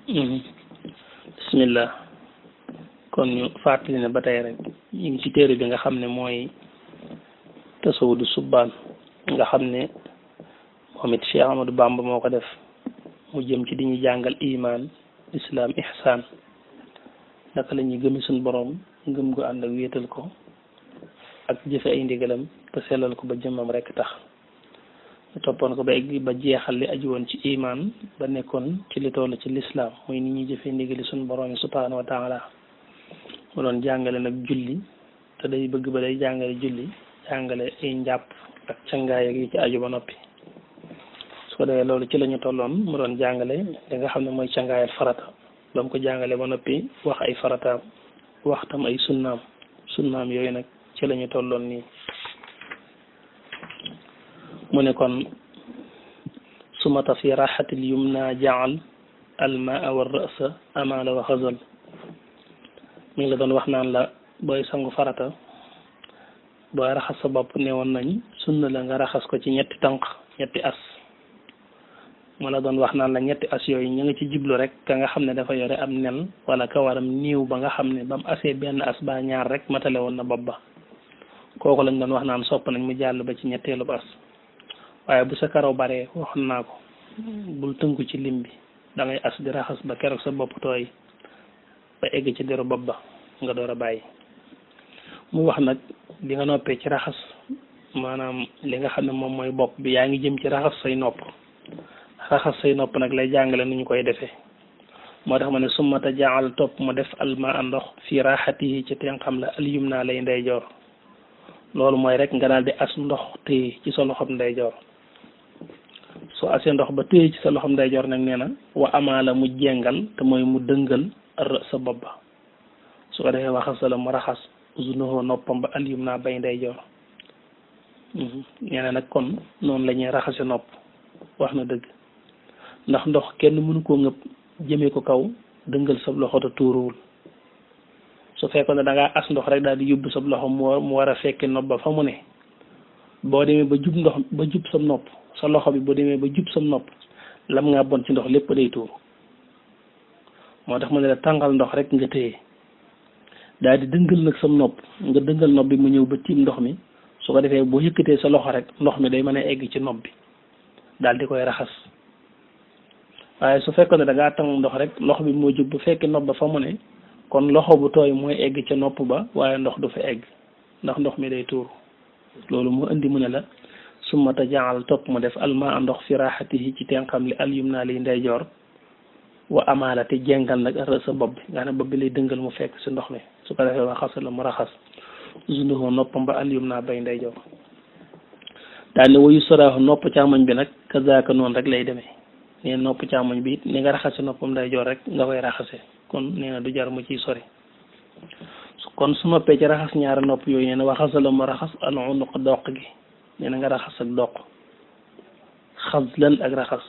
bismillah kon ñu fàttali ne ba tey rek ñu ngi ci téere bi nga xam ne mooy tasawudu subbaan nga xam ne moom it Cheikh Ahmadou Bamba moo ko def mu jëm ci di ñu jàngal iman islam ihsan naka la ñuy gëmi suñ borom ngëm gu ànd ak wéetal ko ak jëfe ay ndigalam te sellal ko ba jëmmam rek tax ñu toppoon ko ba egg ba jeexal li aju woon ci iman ba nekkoon ci li toll ci lislaam muy ni ñuy jëfee ndigali suñ borom subhanahu wa taala mu doon jàngale nag julli te day bëgg ba day jàngale julli jàngale ay njàpp ak cangaay ak yi ci aju ba noppi su ko defee loolu ci la ñu tolloon mu doon jàngale li nga xam ne mooy cangaayal farata ba mu ko jàngale ba noppi wax ay farataam wax tam ay sunnaam yooyu nag ci la ñu tolloon nii mu ne kon sumata fi raxatil yumna jaal almaa wa rasa amaala wa xazal mi ngi la doon wax naan la booy sangu farata booy raxas sa bopp ne woon nañ sunna la nga raxas ko ci ñetti tànk ñetti as ma la doon wax naan la ñetti as yooyu ñu ngi ci jublu rek ka nga xam ne dafa yore am nen wala kawaram niiw ba nga xam ne ba mu asee benn as ba ñaar rek matale woon na bopp ba kooku lañ doon wax naan sopp nañ mu jàll ba ci ñetteelu as waaye bu sa karaw baree waxoon naa ko bul tënku ci lim bi da ngay as di raxas ba keroog sa bopp tooy ba egg ci deru bopp ba nga door a bàyyi mu wax nag bi nga noppee ci raxas maanaam li nga xam ne moom mooy bopp bi yaa ngi jëm ci raxas say nopp nag lay jàngale nu ñu koy defee moo tax ma ne sumata jaal topp mu def alma a ndox fii raxatihi ci tenxam la alyum naa lay ndeyjoor loolu mooy rek nga daal di as ndox téye ci sa loxob ndeyjoor soo asee ndox ba téye ci sa loxob ndeyjoor nag nee na wa amaala mu jengal te mooy mu dëngal sa bopp ba su ko defee waxasa la mu raxas usunohoo noppam ba alyum naa bay ndeyjoor nee na nag kon noonu la ñuy raxase nopp wax na dëgg ndax ndox kenn mënu koo ngëpp jëmee ko kaw dëngal sa loxo te tuuruwul su fekkoon ne da ngaa as ndox rek daal di yóbbu sa loxo mu war a fekki nopp ba fa mu ne boo demee ba jub ndox ba jub sa nopp sa loxo bi boo demee ba jub sa nopp lam ngaa bon ci ndox lépp day tuuru moo tax ma ne la tàngal ndox rek nga téye daal di dëngal nag sa nopp nga dëngal nopp bi mu ñëw ba tiim ndox mi su ko defee boo yëkkatee sa loxo rek ndox mi day mën a egg ci nopp bi daal di koy raxas waaye su fekkoon ne da ngaa tàng ndox rek loxo bi moo jub bu fekkee nopp ba fa mu ne kon loxo bu tooy mooy egg ca nopp ba waaye ndox du fa egg ndax ndox mi day tuuru loolu mu indi mu ne la sumata jaal topp mu def alma ndox fi raxatihi ci tenxam li alyum naa liy ndeyjoor wa amaala te jengal nag sa bopp bi nga ne bopp bi lay dëngal mu fekk si ndox mi su ko defee waxasa la mu raxas usunuhu noppam ba alyum naa bay ndeyjoor daal ne wayu soraahu nopp càmmoñ bi nag kazaaka noonu rek lay demee nee nopp càmmoñ bi it ni nga raxase noppam ndeyjoor rek nga koy raxase kon nee na du jar mu ciy sori kon su noppee ci raxas ñaari nopp yooyu nee na waxasa la mu raxas al unuq doq gi nee na nga raxas ak doq xaslan ak raxas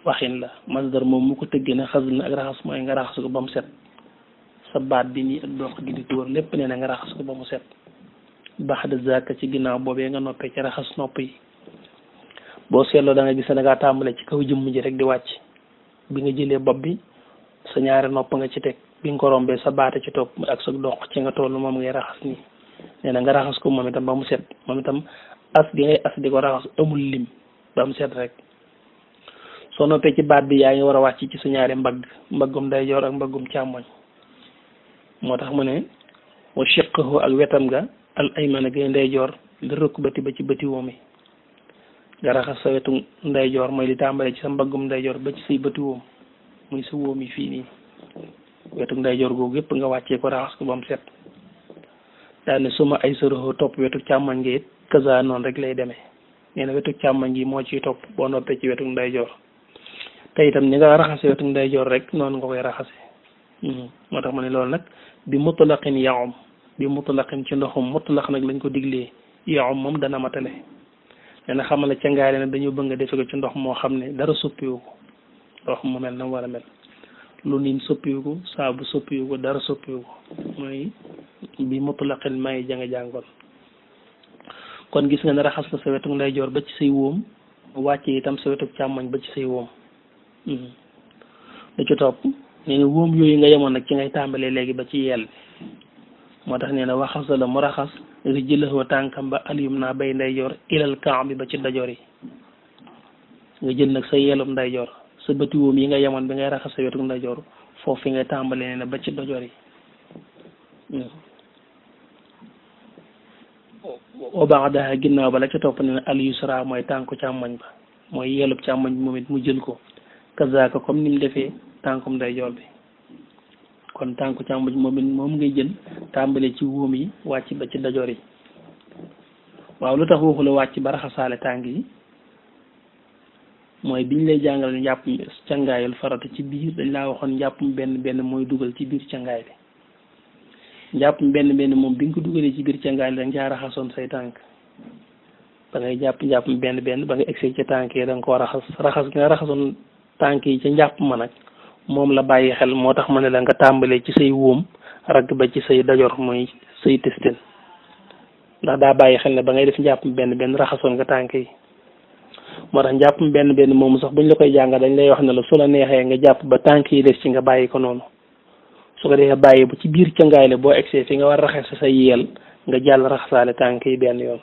waxin la masdar moom mu ko tëggee ne xaslan ak raxas mooy nga raxas ko ba mu set sa baat bi nii ak doq gi di tuur lépp nee na nga raxas ko ba mu set baxda zaka ci ginnaaw boobee nga noppee ci raxas nopp yi boo seetloo da nga gis ne da ngaa tàmbale ci kaw jëmm ji rek di wàcc bi nga jëlee bopp bi sa ñaari nopp nga ci teg bi nga ko rombee sa baata ci topp ak sa doq ci nga toll moom ngay raxas nii nee na nga raxas ko moom itam ba mu set moom itam as gi ngay as di ko raxas amul lim ba mu set rek soo noppee ci baat bi yaa ngi war a wàcc ci sa ñaari mbaggum ndeyjoor ak mbaggum càmmoñ moo tax mu ne wa shiqahu ak wetam ga al aymana gi ndeyjoor li rukbati ba ci bëti woom yi nga raxas sa wetu ndeyjoor mooy li tàmbalee ci sa mbaggum ndeyjoor ba ci say bëti woom muy sa wóom yi fii nii wetu ndeyjoor googu yëpp nga wàccee ko raxas ko ba mu set daal ne suma ay soroxoo topp wetu càmmoñ gi it kaza noonu rek lay demee nee na wetu càmmoñ gi moo ciy topp boo noppee ci wetu ndeyjoor te itam ni nga raxase wetu ndeyjoor rek noonu nga koy raxase moo tax ma ne loolu nag bi mutlaqin yaum bi mutlaqin ci ndoxum mutlaq nag lañ ko diglee yaum moom dana matale nee na xamal ne ca ngaay ne dañoo bëgg nga defe ko ci ndox moo xam ne dara soppiwu ko ndox mu mel na mu war a mel lu niin soppiwu ko saabu soppiwu ko dara soppiwu ko mooy bi mutlaqin may janga jàngoon kon gis nga ne raxas na sa wetu ndeyjoor ba ci say wóom wàcce itam sa wetu càmmoñ ba ci say wóom da ci topp nee na wóom yooyu nga yemoon nag ci ngay tàmbalee léegi ba ci yeel bi moo tax nee na waxasa la mu raxas rijlahu tànkam ba alyum naa bay ndeyjoor ilal kaam bi ba ci dajoor yi nga jël nag sa yeelum ndeyjoor sa bëti wóom yi nga yemoon bi ngay raxas sa wetu ndeyjoor foofu fi ngay tàmbalee nee na ba ci dajoor yi wa baadaha ginnaaw ba la ca topp ne al yusra mooy tànku càmmoñ ba mooy yelub càmmoñ bi moom it mu jël ko kazaka comme ni mu defee tànkum ndeyjoor bi kon tànku càmmoñ moom it moom ngay jël tàmbale ci wóom yi wàcc ba ci dajoor yi waaw lu tax waxu la wàcc ba raxasaale tànk yi mooy biñ lay jàngale njàpp cangaayul farata ci biir dañ laa waxoon njàppum benn mooy dugal ci biir cangaay bi njàppum benn moom bi nga ko dugalee ci biir cangaay bi da nga caa raxasoon say tànk ba ngay jàpp njàppum benn ba nga egsee ca tànk yi da nga koo raxas nga raxasoon tànk yi ca njàpp ma nag moom la bàyyi xel moo tax ma ne la nga tàmbalee ci say wóom ragg ba ci say dajoor mooy say testin ndax daa bàyyi xel ne ba ngay def njàppum benn raxasoon nga tànk yi moo tax njàppum benn moomu sax buñ la koy jàngal dañ lay wax ne la su la neexee nga jàpp ba tànk yi des ci nga bàyyi ko noonu su ko defee bàyyi ba ci biir cangaay la boo egsee fi nga war raxas sa yeel nga jàll raxasaale tànk yi benn yoon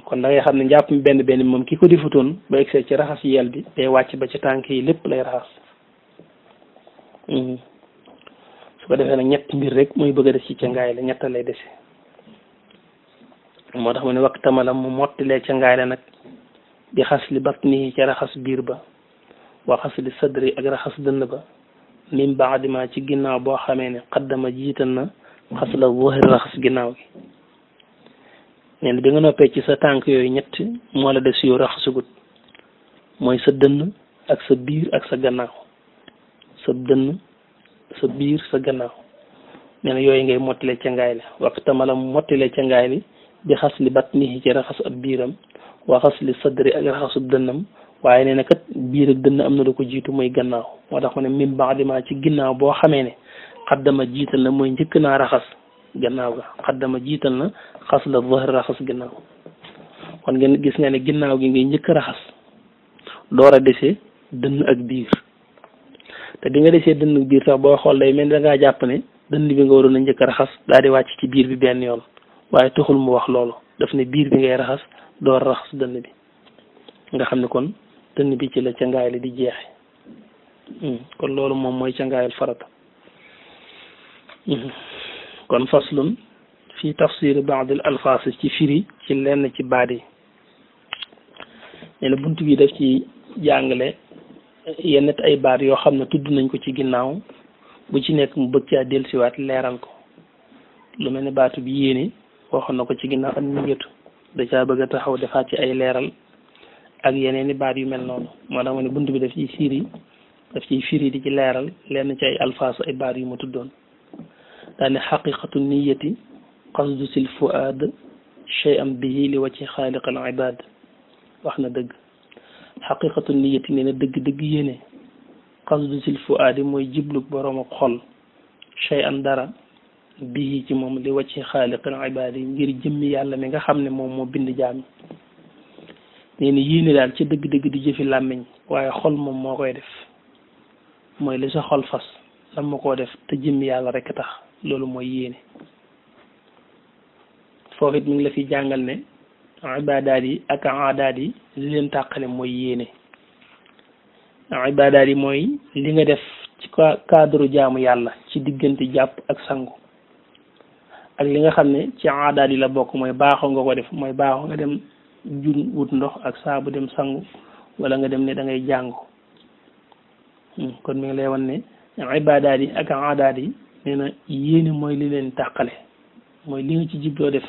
kon da ngay xam ne njàppum benn moom ki ko defutoon ba egsee ci raxas yeel bi day wàcc ba ci tànk yi lépp lay raxas su ko defee nag ñetti mbir rek mooy bëgg a def ci cangaay la ñett lay dese moo tax mu ne waktamala mu mottilee cangaay la nag di xas li batni ci raxas biir ba wa xas li sadri ak raxas dënn ba min baadima ci ginnaaw boo xamee ne xaddama jiital na xas la zuhri raxas ginnaaw gi neen bi nga noppee ci sa tànk yooyu ñett moo la des yoo raxasugut mooy sa dënn ak sa biir ak sa gannaaw sa dënn sa biir sa gannaaw nee na yooyu ngay mottile cangaay li waktamala mu mottile cangaay li di xas li batni ci raxas ab biiram wa xas li sadri ak raxasub dënnam waaye nee na kat biir ak dënn am na lu ko jiitu mooy gannaaw moo tax ma ne min baadima ci ginnaaw boo xamee ne xaddama jiital na mooy njëkk naa raxas gannaaw ga xaddama jiital na xas la zuhri raxas gannaaw kon ngeen gis nga ne ginnaaw gi ngay njëkk raxas door a desee dënn ak biir te bi nga desee dënn ak biir sax boo xool day mel da ngaa jàpp ne dënn bi nga waroon a njëkk a raxas daal di wàcc ci biir bi benn yoon waaye taxul mu wax loolu daf ne biir bi ngay raxas door a raxas dënn bi nga xam ne kon dënn bi ci la cangaay la di jeexe kon loolu moom mooy cangaayal farata kon faslun fi tafsir baad al alfaas ci firi ci lenn ci baat yi nee na bunt bi daf ci jàngale yenn ay baat yoo xam ne tudd nañ ko ci ginnaaw bu ci nekk mu bëgg caa dellusiwaat leeral ko lu mel ne baatu bi yéene waxoon na ko ci ginnaaw ak niyatu da caa bëgg a taxaw defaat ci ay leeral ak yeneen i baat yu mel noonu moo tax ma ne bunt bi daf ciy firi di ci leeral lenn ci ay alfaas ay baat yu ma tuddoon daane xaqiqatu niyati qasdu sil fuaad shay'an bihi li wacci xaaliq al ibad wax na dëgg xaqiqatu niyati nee na dëgg yéene qasdu sil fuaadi mooy jiblu boroom ak xol shay'an dara bihi ci moom li wacci xaaliq al ibad ngir jëmmi yàlla mi nga xam ne moom moo bind jaam nee na yéene daal ci dëgg di jëfi làmmiñ waaye xol moom moo koy def mooy li sa xol fas lan ma koo def te jëmmi yàlla rek tax loolu mooy yéene foofu it mi ngi la fi jàngal ne ibaadaat yi ak aadaat yi li leen tàqale mooy yéene ibaadaat yi mooy li nga def ci cadre jaamu yàlla ci diggante jàpp ak sangu ak li nga xam ne ci aadaat yi la bokk mooy baaxoo nga ko def mooy baaxoo nga dem jun wut ndox ak saabu dem sangu wala nga dem ne da ngay jàngu kon mi ngi lay wan ne ibaadaat yi ak aadaat yi nee na yéene mooy li leen tàqale mooy li nga ci jibloo def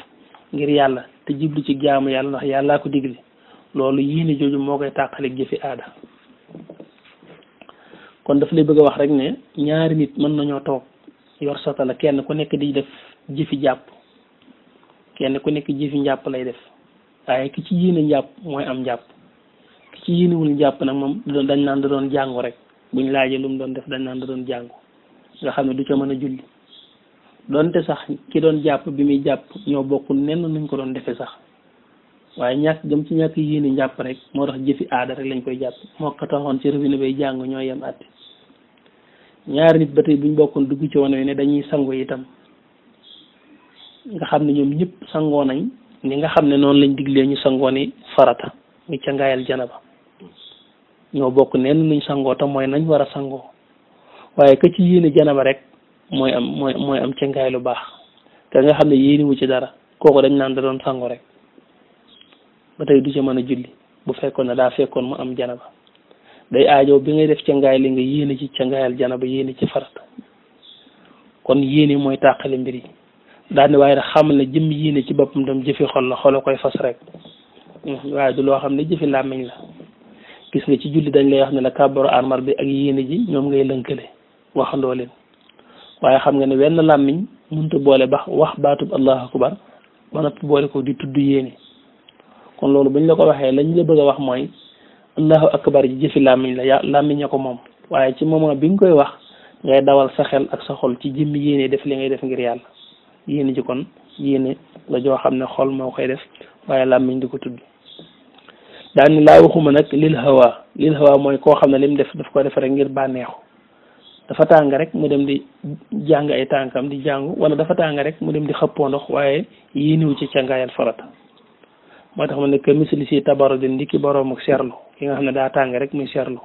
ngir yàlla te jiblu ci jaamu yàlla ndax yàllaa ko digle loolu yéene jooju moo koy tàqale jëfi aada kon daf lay bëgg a wax rek ne ñaari nit mën nañoo toog yor satala kenn ku nekk di def jëfi jàpp kenn ku nekk jëfi njàpp lay def waaye ki ci yéene njàpp mooy am njàpp ki ci yéenewul njàpp nag moom dañ naan da doon jàngu rek buñ laajee lu mu doon def dañ naan da doon jàngu nga xam ne du ca mën a julli doonte sax ki doon jàpp bi muy jàpp ñoo bokkul nenn nuñ ko doon defee sax waaye ñàkk gëm ci ñàkk yéene njàpp rek moo tax jëfi aada rek lañ koy jàpp moo ko taxoon ci robinet bay jàng ñoo yem àtte ñaari nit ba tey buñ bokkoon dugg ci wane ne dañuy sangu itam nga xam ne ñoom ñëpp sangoo nañ ni nga xam ne noonu lañ diglee ñu sangoo ni farata muy cangaayal janaba ñoo bokk neen nuñ sangoo tam mooy nañ war a sangoo waaye ka ci yéene janaba rek mooy am cangaay lu baax ka nga xam ne yéene wu ci dara kooku dañ naan da doon sango rek ba tey du ci mën a julli bu fekkoon ne daa fekkoon mu am janaba day aajo bi ngay def cangaay li nga yéene ci cangaayal janaba yéene ci farata kon yéene mooy tàqale mbir yi daal ne waaye nag xamal ne jëmm yéene ci boppam tam jëfi xol la xolo koy fas rek waaye du loo xam ne jëfi làmmiñ la gis nga ci julli dañ lay wax ne la kàbbaru armal bi ak yéene ji ñoom ngay lënkale waxandoo leen waaye xam nga ne wenn làmmiñ mënta boole ba wax baatub allahu akbar ba noppi boole ko di tudd yéene kon loolu buñ la ko waxee lañ la bëgg a wax mooy allahu akbar ji jëfi làmmiñ la làmmiñ a ko moom waaye ci moment bi nga koy wax ngay dawal sa xel ak sa xol ci jëmmi yéene def li ngay def ngir yàlla yéene ji kon yéene la joo xam ne xol moo koy def waaye làmmiñ di ko tudd daani laa waxuma nag lil hawa mooy koo xam ne lim def daf ko def rek ngir bànneexu dafa tàng rek mu dem di jàng ay tànkam di jàngu wala dafa tàng rek mu dem di xëppoo ndox waaye yéeniwu ci cangaayal farata moo tax ma ne que misli si tabarodin ndiki boroom ak seerlu ki nga xam ne daa tàng rek muy seerlu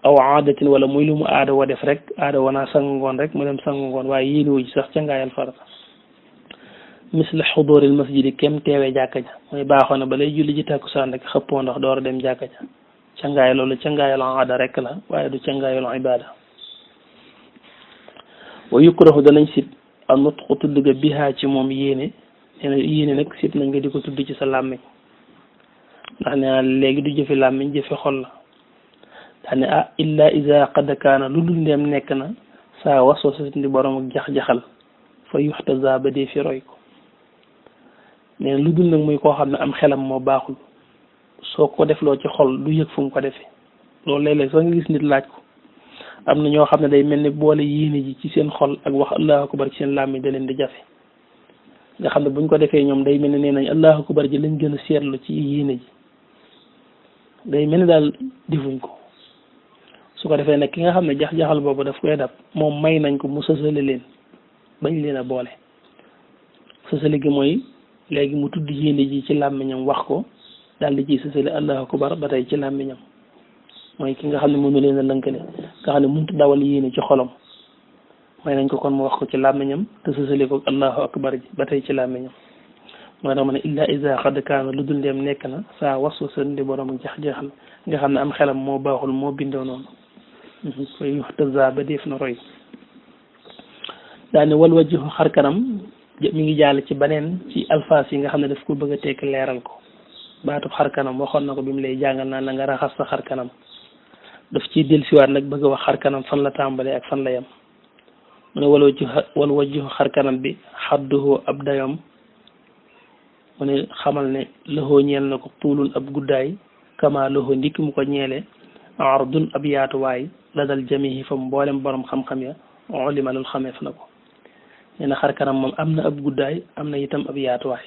aw aadatin wala muy lu mu aada wa def rek aada wanaa sangu ngoon rek mu dem sangu ngoon waaye yéeniwu ci sax cangaayal farata misli xuduril masjidi kem teewee jàkka ja mooy baaxoo na ba lay julli ji takkusaan rek xëppoo ndox door a dem jàkka ja cangaay loolu cangaayal aada rek la waaye du cangaayal ibada wa yukrahu danañ sib a nutqu tudd ga bihaa ci moom yéene nee na yéene nag sib nañ nga di ko tudd ci sa làmmiñ ndax nee na léegi du jëfi làmmiñ jëfi xol la daane illa iza qad kaana lu dul ndeem nekk na saa waswasa ndi borom ak jax-jaxal fa yuxtaza ba dee fi roy ko nee na lu dul nag muy koo xam ne am xelam moo baaxul soo ko defloo ci xol du yëg fu mu ko defee loolu léeg-léeg soo nga gis nit laaj ko am na ñoo xam ne day mel ni boole yéene ji ci seen xol ak wax allahu akbar ci seen làmmiñ da leen di jafe nga xam ne buñ ko defee ñoom day mel ni nee nañ allahu akbar ji lañ gën a seetlu ci yéene ji day mel ni daal defuñ ko su ko defee nag ki nga xam ne jax-jaxal boobu daf koy dab moom may nañ ko mu sësale leen bañ leen a boole sësale gi mooy léegi mu tudd yéene ji ci làmmiñam wax ko daal di ciy sësale allahu akbar ba tey ci làmmiñam mooy ki nga xam ne mënu leen a lënkale nga xam ne mënut dawal yéene ci xolam may nañ ko kon mu wax ko ci làmmiñam te sësale ko allahu akbar ji ba tey ci làmmiñam moo tax ma ne illa iza xad kaana lu dul ndeem nekk na saa waswasa ndi borom jax-jaxal nga xam ne am xelam moo baaxul moo bindoo noonu koy yuxtaza ba def na roy daane wal wajhu xar kanam mi ngi jàll ci beneen ci alfaas yi nga xam ne daf ko bëgg a tekk leeral ko baatub xar kanam waxoon na ko bi mu lay jàngal naan la nga raxas sa xar kanam daf ciy dellusiwaat nag bëgg a wax xar kanam fan la tàmbalee ak fan la yem mu ne wal wajhu xar kanam bi xadduhu ab dayom mu ne xamal ne loxoo ñeel na ko tuulun ab guddaay kama loxoo ndikk mu ko ñeele ardun ab yaatuwaay la dal jamihi fa mboolem borom xam-xam ya olima loolu xameef na ko nee na xar kanam moom am na ab guddaay am na itam ab yaatuwaay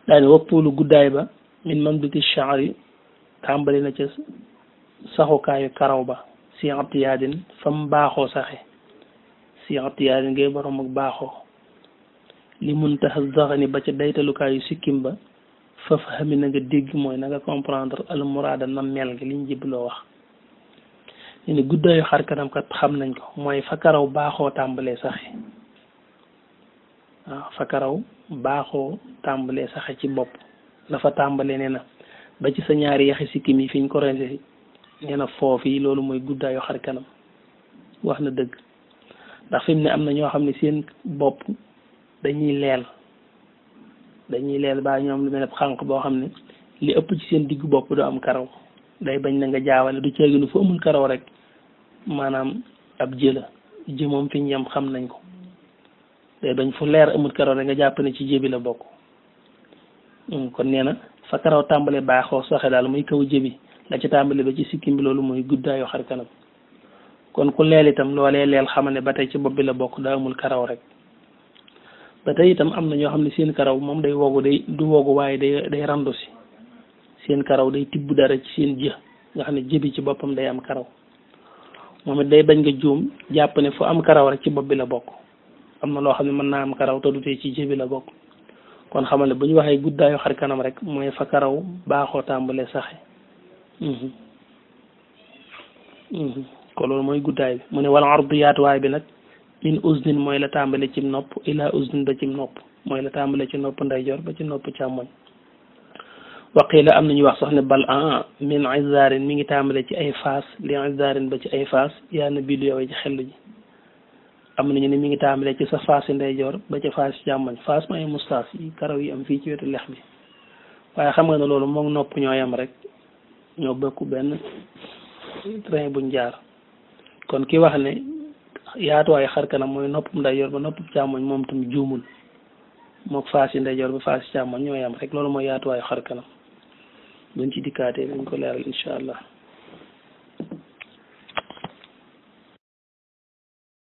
daane wappuulu guddaay ba min mamduti shaari tàmbali na ca saxukaayu karaw ba si atiyaadin fa mu baaxoo saxe si atiyaadin ngay borom ak baaxoo li muntaha zaxani ba ca daytalukaayu sikkim ba fa fahami na nga dégg mooy na nga comprendre al muraada na mel gi liñ jibloo wax ne guddaayu xar kanam kat xam nañ ko mooy fa karaw baaxoo tàmbalee saxe waaw fa karaw baaxoo tàmbalee saxe ci bopp dafa tàmbalee nee na ba ci sa ñaari yaxi sikkim yi fi ñu ko rense nee na foofu loolu mooy guddaayu xar kanam wax na dëgg ndax fi mu ne am na ñoo xam ne seen bopp dañuy leel ba ñoom lu mel ne xànq boo xam ne li ëpp ci seen diggu bopp du am karaw day bañ na nga jaawale du ceeginu fu amul karaw rek maanaam ab jëla jë moom fi ñu yem xam nañ ko day bañ fu leer amul karaw rek nga jàpp ne ci jëbi la bokk kon nee na fa karaw tàmbale baaxoo soxe daal muy kaw jëbi la ci tàmbale ba ci sikkim bi loolu mooy guddaayu xar kanam kon ku leel itam loolee leel xamal ne ba tey ci bopp bi la bokk daa amul karaw rek ba tey itam am na ñoo xam ne seen karaw moom day wogu du wogu waaye day randu si seen karaw day tibb dara ci seen jë nga xam ne jëbi ci boppam day am karaw moom it day bañ nga juum jàpp ne fu am karaw rek ci bopp bi la bokk am na loo xam ne mën naa am karaw te du tee ci jëbi la bokk kon xamal ne bu ñu waxee guddaayu xar kanam rek mooy fa karaw baaxoo tàmbalee saxe kon loolu mooy guddaay bi mu ne wala ardu yaatuwaay bi nag min usnin mooy la tàmbale ci nopp ila usnin ba ci nopp mooy la tàmbale ci nopp ndeyjoor ba ci nopp càmmoñ waqila am nañu wax sax ne bal min izaarin mi ngi tàmbale ci ay faas li izaarin ba ci ay faas yaa na biidu yow ci xellu ji am nañu ne mi ngi tàmbale ci sa faas yi ndeyjoor ba ca faas yi càmmoñ faas mooy mustaas yi karaw yi am fii ci wetu lex bi waaye xam nga ne loolu moom nopp ñoo yam rek ñoo bokk benn train buñ jaar kon ki wax ne yaatuwaayu xar kanam mooy noppum ndeyjoor ba noppum càmmoñ moom tam juumul mook faas yi ndeyjoor ba faas yi càmmoñ ñoo yam rek loolu mooy yaatuwaayu xar kanam buñ ci dikkaatee dañ ko leeral incha allah